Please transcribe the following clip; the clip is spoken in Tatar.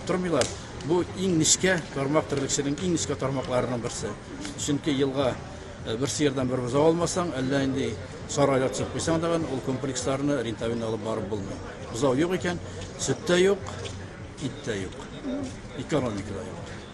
Тормыйлар. Бу иң нечкә тармак, терлекченең иң нечкә тармакларының берсе. Чөнки елга бер сыердан бер бозау алмасаң, әллә нинди сарайлар төзеп куйсаң да, ул комплексларны рентабельно алып барып булмый. Бозау юк икән, сөт тә юк, ит тә юк, экономика да юк.